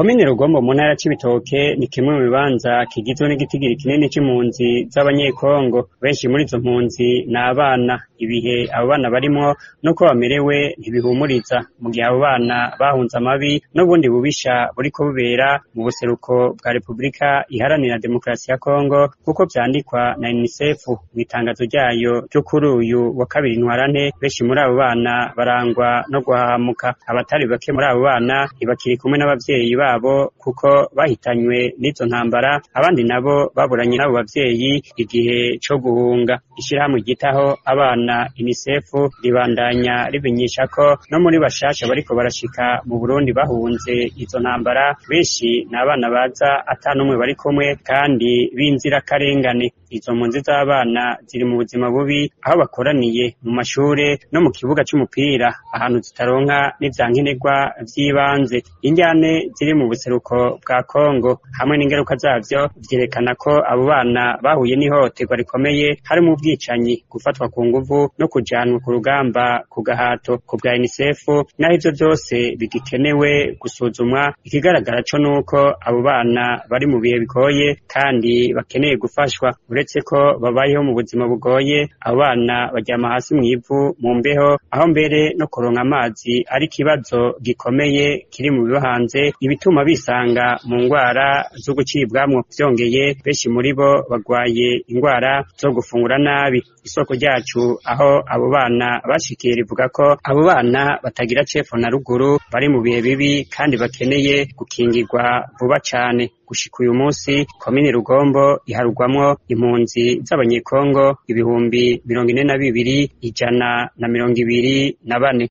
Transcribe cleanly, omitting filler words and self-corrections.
Komine Rugombo mu ntara ya Cibitoke ni kimwe mu bibanza kigizwe n'igitigiri kinini c'impunzi z'abanyekongo. Benshi muri izo mpunzi ni abana. Ibihe abo bana barimwo nuko bamerewe ntibihumuriza, mu gihe abo bana bahunze amabi n'ubundi bubisha buriko bubera mu buseruko bwa Repubulika Iharanira Demokarasi ya Kongo, kuko vyandikwa na UNICEF mw'itangazo ryayo ryo kuri uyu wa kabiri Ntwarante. Benshi muri abo bana barangwa no guhahamuka. Abatari bake muri abo bana ntibakiri kumwe n'abavyeyi babo kuko bahitanywe n'izo ntambara, abandi nabo baburanye n'abo bavyeyi igihe co guhunga. Ishirahamwe ryitaho abana UNICEF ribandanya ribinyisha ko no muri bashasha bariko barashika mu Burundi bahunze izo ntambara, benshi ni abana baza ata n'umwe bari kumwe kandi b'inzirakarengane. Izo mpunzi z'abana ziri mu buzima bubi, aho bakoraniye mu mashure no mu kibuga c'umupira, ahantu zitaronka n'ivyankenerwa vy'ibanze. Indyane ziri mu buseruko bwa Kongo hamwe n'ingaruka zavyo vyerekana ko abo bana bahuye n'ihohoterwa rikomeye, harimwo ubwicanyi, gufatwa ku nguvu no kujanwa ku rugamba ku gahato. Ku bwa UNICEF, naho ivyo vyose bigikenewe gusuzumwa, ikigaragara co nuko abo bana bari mu bihe bigoye kandi bakeneye gufashwa. Uretse ko babayeho mu buzima bugoye, abo bana baryama hasi mw'ivu mu mbeho, aho mbere no kuronka amazi ari ikibazo gikomeye kiri mu bibahanze, ibituma bisanga mu ngwara zo gucibwamwo. Vyongeye, benshi muri bo bagwaye ingwara zo gufungura nabi. Isoko ryacu aho abo bana bashikiye rivuga ko abo bana batagira cepfo na ruguru, bari mu bihe bibi kandi bakeneye gukingirwa vuba cane. Gushika uyu munsi, komine Rugombo iharugwamwo impunzi z'abanyekongo 42,124.